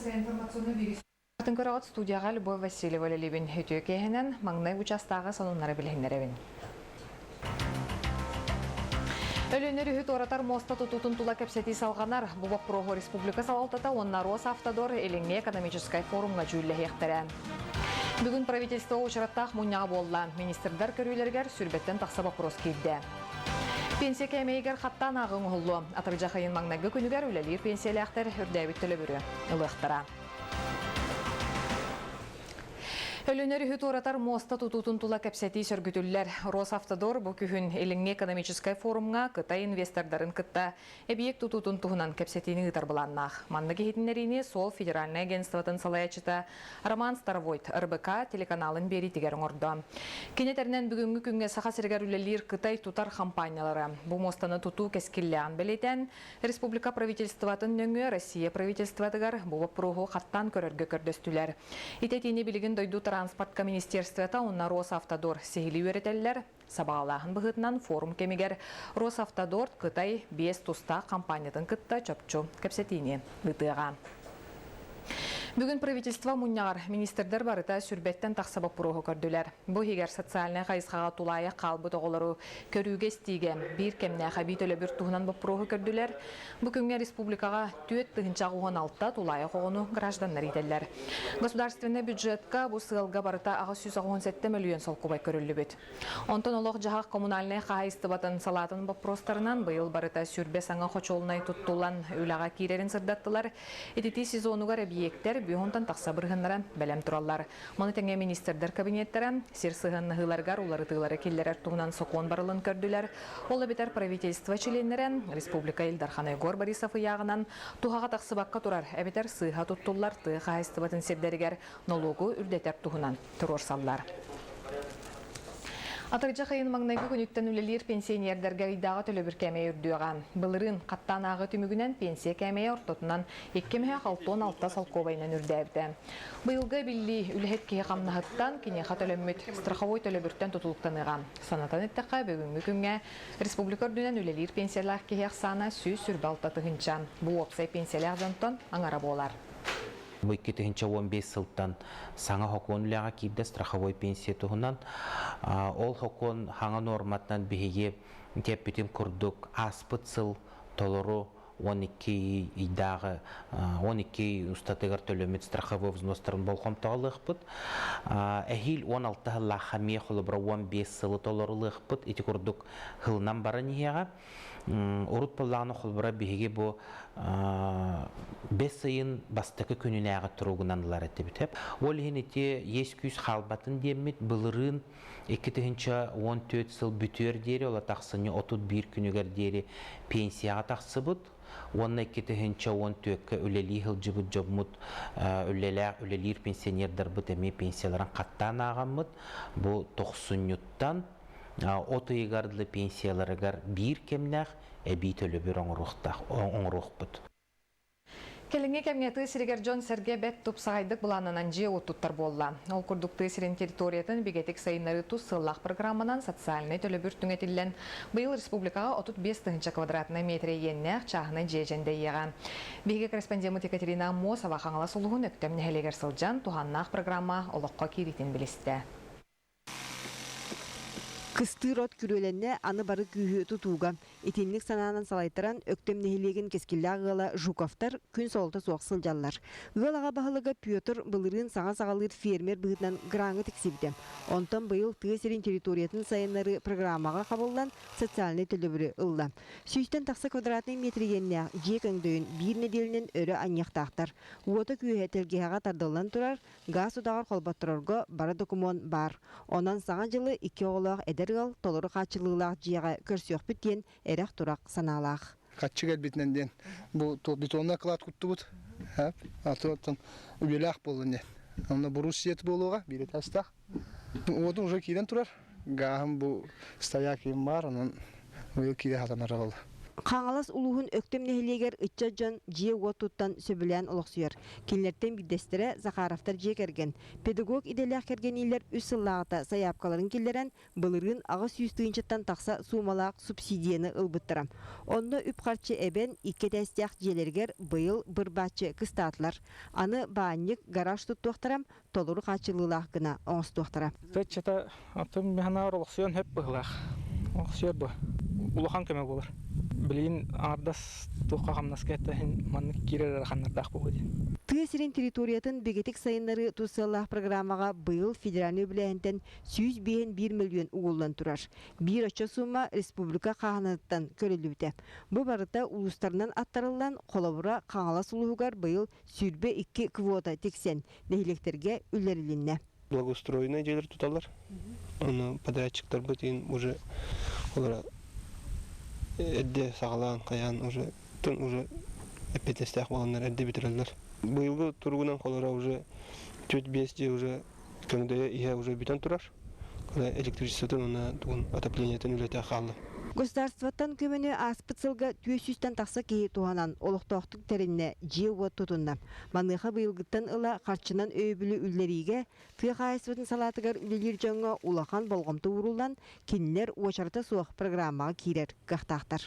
Атын көрөҕүт студияҕа Любовь Васильева үлэлиибин. Үтүө киэһэнэн маҥнай учаастааҕы сонуннары билиһиннэрэбин. Өлүөнэ өрүһү туоратар муоста тутуутун тула кэпсэтии салҕанар. Бу боппуруоһу республика салалтата уонна Росавтодор Илиҥҥи экономическай форумҥа дьүүллэһиэхтэрэ. Бүгүн правительство уочараттаах мунньаҕа буолла. Министрдар көрүүлэригэр сүүрбэттэн тахса боппуруос киирдэ. Пенсия кээмэйигэр хаттаан ааҕыы оҥоһуллуо. Атырдьах ыйын маҥнайгы күнүгэр үлэлиир пенсиялээхтэр үрдээбит төлөбүрү ылыахтара. Өлүөнэ өрүһү туоратар муоста тутуутун тула кэпсэтии сөргүтүллэр. Росавтодор бу күһүн Илиҥҥи экономическай форумҥа Кытай инвестордарын кытта эбийиэк тутуутун туһунан кэпсэтиини ыытар былааннаах. Маннык иһитиннэриини Суол федеральнай агентствотын салайааччыта Роман Старовойт РБК телеканалын биэриитигэр оҥордо. Кини этэринэн бүгүҥҥү күҥҥэ Саха сиригэр үлэлиир Кытай тутар хампаанньалара бу муостаны тутуу кэскиллээҕин бэлиэтээн, Республика правительствотын нөҥүө Россия правительствотыгар бу боппуруоһу хаттаан көрөргө көрдөстүлэр. Ити этиини билигин дойду транспортка министерствота уонна Росавтодор сиһилии үөрэтэллэр. Сабаҕалааһын быһыытынан форум кэмигэр Росавтодор Кытай биэс тустаах хампаанньатын кытта чопчу кэпсэтиини ыытыаҕа. Бүгүн правительство мунньаҕар министрдэр барыта сүүрбэттэн тахса боппуруоһу көрдүлэр. Бу иһигэр социальнай хайысхаҕа тулаайах хаалбыт оҕолору көрүүгэ-истиигэ биир кэмнээх эбии төлөбүр туһунан боппуруоһу көрдүлэр. Бу күҥҥэ республикаҕа 4 086 тулаайах оҕону гражданнар иитэллэр. Государственнай бюджетка бу сыалга барыта 887 мөлүйүөн солкуобай көрүллүбүт. Онтон олох-дьаһах коммунальнай хаһаайыстыбатын салаатын боппуруостарынан быйыл барыта сүүрбэ саҥа хочуолунай туттуллан үлэҕэ киирэрин сырдаттылар. Ититии сезонугар эбийиэктэр бүһүнтэн тахса бырыһыннара бэлэм тураллар. Маны тэҥэ министрдэр кабинеттара сир сыһыаннаһыыларыгар уларытыылары киллэрэр туһунан сокуон барылын көрдүлэр. Ол эбэтэр правительство чилиэннэрэ республика Ил Дархана Егор Борисов ыйааҕынан туһаҕа тахсыбакка турар эбэтэр сыыһа туттуллар тыа хаһаайыстыбатын сирдэригэр нолуогу үрдэтэр туһунан туруорсаллар. Атырдьах ыйын маҥнайгы күнүттэн үлэлиир пенсионердэргэ ыйдааҕы төлөбүр кээмэйэ үрдүөҕэ. Былырыын хаттаан ааҕыы түмүгүнэн пенсия кээмэйэ ортотунан икки мөһөөх 66 солкуобайынан үрдээбитэ. Быйылгы эбиллии үлэһит киһи хамнаһыттан киниэхэ төлөммүт страховой төлөбүртэн тутулуктаныаҕа. Санатан эттэххэ, бүгүҥҥү күҥҥэ республика үрдүнэн үлэлиир пенсиялаах киһи ахсаана 126 тыһыынча. Бу уопсай пенсиялээх дьонтон аҥара буолар. Бу 2015 сылтан саҥа сокуон үлэҕэ киирдэ страховой пенсия туһунан. Ол сокуон хаҥа нуорматынан биһиги кэппитим курдук ааспыт сыл толору 12 ыйдааҕы 12 устатыгар төлөммүт страховой взностарын болҕомтоҕо ылыахпыт. Эһиил 16 сыллаахха эмиэ холобура 15 сылы толорулуохпут. Ити курдук сылынан баран иһиэҕэ. Урут буоллаҕына холобура биһиги бу бэс ыйын бастакы күнүнээҕи туругунан ылар этибит. Ол иһин ити иэс-күүс хаалбатын диэммит былырыын 2014 сыл бүтүөр диэри, ол тахсынньы 31 күнүгэр диэри пенсияҕа тахсыбыт уонна 2014-кэ үлэлии сылдьыбыт дьоммут үлэлээх үлэлиир пенсионердарбыт эмиэ пенсияларын хаттаан ааҕаммыт бу тохсунньуттан от ыйыгар дылы пенсияларыгар биир кэмнээх эбии төлөбүр оҥоруохтаах оҥоруохпут. Кэлиҥҥи кэмҥэ тыа сиригэр дьон-сэргэ бэрт тупсаҕайдык былааннанан дьиэ-уот туттар буолла. Ол курдук тыа сирин территориятын бигэтик сайыннарыы тус сыаллаах программанан социальнай төлөбүр түҥэтиллэн, быйыл республикаҕа 35 тыһыынча квадратнай метрэ иэннээх чааһынай дьиэ дьэндэйиэҕэ. Биһиги корреспондеммыт Екатерина Аммосова Хаҥалас улууһун Өктөм нэһилиэгэр сылдьан, туһааннаах программа олоххо киириитин билистэ. Кыстыыр от күрүөлэннэ, аны бары күүһү тутууга. Итинник санаанан салайтаран, Өктөм нэһилиэгин кэскиллээх ыала Жуковтар күн солото суох сылдьаллар. Ыал аҕа баһылыга Петр былырыын саҥа саҕалыыр фермер быһыытынан граҥҥа тиксибитэ. Онтон быйыл тыа сирин территориятын сайыннарыы программаҕа хабыллан, социальнай төлөбүрү ылла. Сүүстэн тахса квадратнай метр иэннээх дьиэ көҥдөйүн биир нэдиэлэнэн өрө анньыахтаахтар. Уота-күүһэ тэлгэһэҕэ тардыллан турар, Гаас утаҕар холботторорго бары докумуон баар. Онон Саҥа дьылы икки оҕолоох эдэр ыал толору хааччыллыылаах дьиэҕэ көрсүөхпүт диэн эрэх-турах санаалаах. Хаччы кэлбитинэн диэн бу бетонный оклад куттубут. Оттон үбүлээх буоллун диэн. Онно бурус сиэт буолуоҕа, биир этажтаах. Уотун уже киирэн турар. Гааһым бу стояк им баар, онон быйыл киирэ сатанар ол. Хаҥалас улууһун Өктөм нэһилиэгэр ыччат дьон дьиэ-уот туттан сөбүлээн олохсуйар. Кинилэртэн биирдэстэрэ Захаровтар дьиэ кэргэн. Педагог идэлээх кэргэниилэр үс сыллааҕыта сайаапкаларын киллэрэн, былырыын 800 тыһыынчаттан тахса суумалаах субсидияны ылбыттара. Онно үп-харчы эбэн, икки этээстээх дьиэлэригэр быйыл бырбааччы кыстаатылар. Аны баанньык, гараж туттуохтара, толору хааччыллыылаах гына оҥостуохтара. Ыччата атын механаар олохсуйан хөп быһылаах. Олохсуйар бу. Улахан көмө буолар. Билигин аҥардас туохха хамнаска эттэһин маннык киирэр ыараханнардаах буолуо диэн. Тыа сирин территориятын бигэтик сайыннарыы тус сыаллаах программаҕа быйыл федеральнай үбүлээһинтэн 105 мөлүйүөн угуллан турар. Биир оччо сумма республика хааһынатыттан көрүллүбүтэ. Бу барыта улуустарынан аттарыллан, холобура, Хаҥалас улууһугар быйыл 22 квота тиксэн, нэһилиэктэргэ үллэрилиннэ. Благоустроенные дьиэлэр туталлар. Ону подрядчиктарбыт иин уже олора эрдэ саҕалаан хайаан уже тын уже эппиэтинэстээх буоланнар эрдэ бүтэрэллэр. Быйылгы туругунан холоро уже төрт биэс дьиэ уже көҥдөйө иһэ уже бүтэн турар. Электричествотын уонна тугун отоплениетын үлэтэ хаалла. Государствоттан көмөнү ааспыт сылга 400-тэн тахса киһи туһанан олохтоохтук тэриннэ, дьиэ-уот тутунна. Маныаха быйылгыттан ыла харчынан өйөбүлү үллэриигэ тыа хаһаайыстыбатын салаатыгар үлэлиир дьоҥҥо улахан болҕомто ууруллан, кинилэр уочарата суох программаҕа киирэр кыахтаахтар.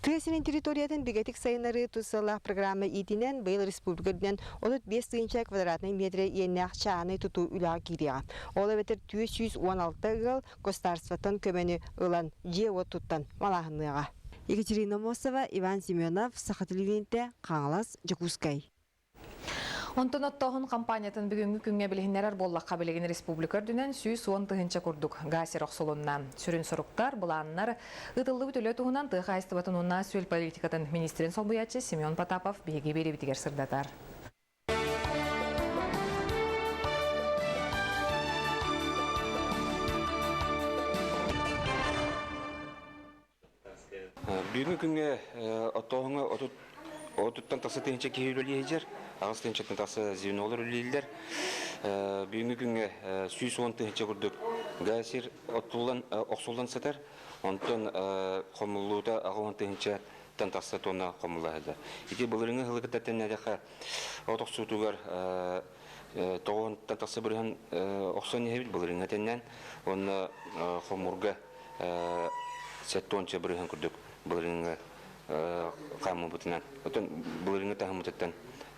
Тыа сирин территориятын бигэтик сайыннарыы тус сыаллаах программа иитинэн быйыл республика үрдүнэн 35 тыһыынча квадратнай метрэ иэннээх чааһынай тутуу үлэҕэ киириэҕэ. Ол эбэтэр 416 ыал государствоттан көмөнү ылан дьиэ-уот туттан малааһынныаҕа. Екатерина Мосова, Иван Семенов, Саха телевидениетэ, Хаҥалас, Дьокуускай. Онтон оттооһун компаниятын бүгүҥҥү күҥҥэ билиһиннэрэр буоллахха билигин республика үрдүнэн 110 тыһыынча курдук гаас охсулунна. Сүрүн соруктар, былааннар, ыытыллыбыт үлэ туһунан тыа хаһаайыстыбатын уонна сүөл политикатын министрин солбуйааччы Семен Потапов биһиги биэриибитигэр сырдатар. Бүгүҥҥү күҥҥэ оттооһуҥҥа отуттан тахса тыһыынча киһи үлэлии сылдьар, аҕыс тыһыынчаттан тахса звенолар үлэлииллэр. Бүгүҥҥү күҥҥэ 110 тыһыынча курдук газ сир оттуллан, охсуллан сытар. Онтон хомуллуута 80 тыһыынчаттан тахса тонна хомулла сылдьар. Ити былырыыҥҥы сылы кытта тэҥнээтэххэ, от охсуутугар тоҕуһунтан тахса бырыһан охсон иһэбит былырыыҥҥа тэҥнээн. Уонна хомуурга 70 бырыһын курдук былырыыҥҥы хаамыыбытынан, оттон былырыыҥҥы таһыммытыттан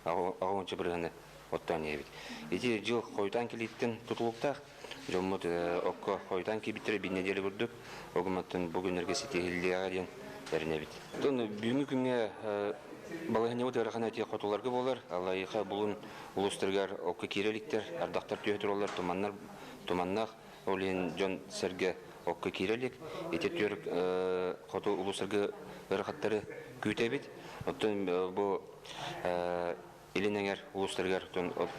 аҕыс бырыһыны оттоон иһэбит. Ити дьыл хойутаан кэлииттэн тутулуктаах. Дьоммут окко хойутаан киирбиттэрэ биир нэдиэлэ курдук. Огуматтан бу күннэргэ ситиһиллиэҕэ диэн эрэнэбит. Оттон бүгүҥҥү күҥҥэ балаһыанньабыт ыарахан эти хотуларга буолар. Аллайыха булун улуустарыгар окко киирэ иликтэр, ардахтар түһэ тураллар, туманнар туманнаах. Ол иһин дьон-сэргэ окко киирэ илик. Ити түөр хоту улуустарга ыарахаттары күүтэбит. Оттон бу илин эҥэр улуустарыгар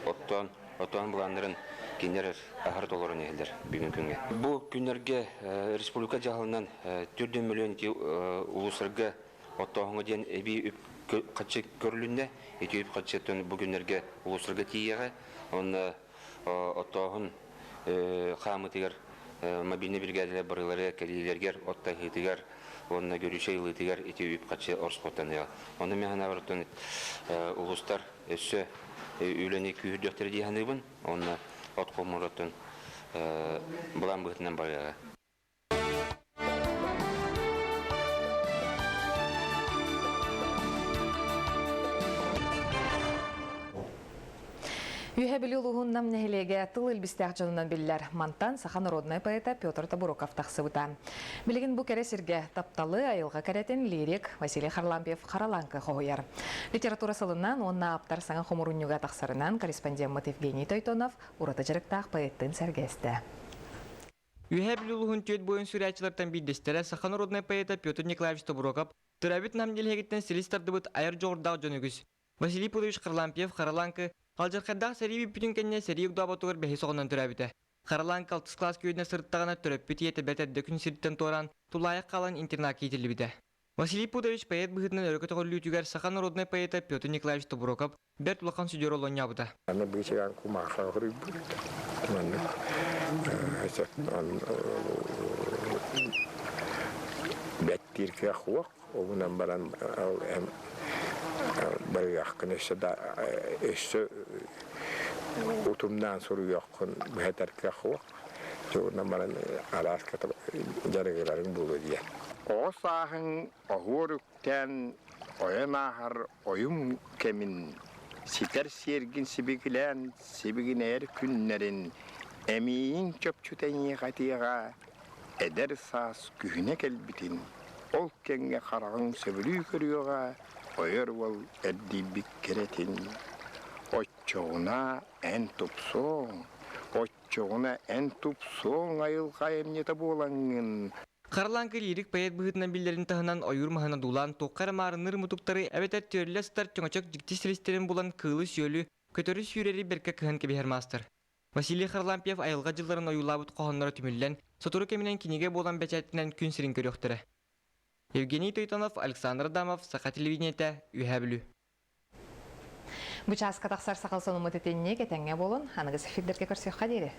оттоон оттоон былааннарын кинилэр аһары толорон иһэллэр бүгүн күҥҥэ. Бу күннэргэ республика дьаһалынан 4 миллион улуустарга оттооһуҥҥа диэн эбии үп харчы көрүлүннэ. Ити үп харчыттан бу күннэргэ улуустарга тиийиэҕэ. Онно оттооһун хаамыытыгар мобильнай биригээдэлэр барылары кэлиилэригэр от таһыытыгар уонна көрүүчэй ылыытыгар ити үп-харчы ороскуоттаныаҕа. Ону мин санаабар оттон улуустар өссө үлэни күүһүрдүөхтэрэ дии саныыбын. Уонна от хомууруттан былаан быһыытынан барыаҕа. Үөһэ Бүлүү улууһун Нам нэһилиэгэ тыл илбистээх дьонунан биллэр. Мантан саха народнай поэта Петр Тобуруков тахсыбыта. Билигин бу кэрэ сиргэ тапталы, айылҕа кэрэтин лирик Василий Харлампьев Харалаҥкы хоһуйар. Литература сылынан уонна ааптар саҥа хомурунньуга тахсарынан корреспондеммыт Евгений Тойтонов ураты дьарыктаах поэттыын сэргэстэ. Үөһээ Бүлүү улууһун түөрт буойун суруйааччылартан биирдэстэрэ саха народнай поэта Петр Николаевич Тобуруокап төрөөбүт Нам нэһилиэгиттэн силис тардыбыт айар дьоҕурдаах дьон үгүс. Василий Пудович Харлампьев Харалаҥкы алдьархайдаах сэрии бүппүтүн кэннэ сэрии огдооботугар бэһис оҕонон төрөөбүтэ. Харалаҥкы алтыс кылаас күөнэ сырыттаҕына төрөппүт ийэтэ бэрт эрдэ күн сириттэн туораан тулаайах хаалан интернакка иитиллибитэ. Василий Пудович поэт быһыытынан өрө көтөҕүллүүтүгэр саха народнай поэта Петр Николаевич Тобуроков бэрт улахан сүдүр олонньообута. Аны быычыгаан кумааха хоруйбут. Маннык бэт Эппиэттиир кыах уох, Оҕунан баран эн барыаххын өссө да өссө утумнаан суруйуоххун быһатар кыах суох. Дьоҕунан баран араас дьарыгырарыҥ буолуо диэн. Оҕо сааһыҥ оһуор үктээн ойон ааһар ойум кэмин ситэр сиэргин сибигилээн сибигинэйэр күннэрин эмиийиҥ чопчута эйиэхэ этиэҕэ Эдэр саас күһүнэ кэлбитин, ол кэмҥэ хараҕыҥ сөбүлүү көрүөҕэ, ойор уол эрдийбит кэрэтин. Оччоҕуна эн тупсуоҥ, оччоҕуна эн тупсуоҥ айылҕа айымньыта буолаҥҥын. Харлаҥкы лирик поэт быһыытынан биллэрин таһынан ойуур маһын одуулаан туохха эрэ маарынныыр мутуктары эбэтэр түөрүллэ сытар чөҥөчөк дьикти силистэрин булан кыылы-сүөлү, көтөрү-сүүрэри бэркэ кыһан кэбиһэр маастар. Василий Харлампьев айылҕа дьылларын ойуулаабыт хоһоонноро түмүллэн, сотору кэминэн кинигэ буолан бэчээттэнэн күн сирин көрүөхтэрэ. Евгений Тойтонов, Александр Адамов, Саха телевидениетэ, Үөһээ Бүлүү. Бу чааска тахсар сахал сонуммут итинник этэҥҥэ буолун, аныгыс эфирдэргэ көрсүөххэ диэри.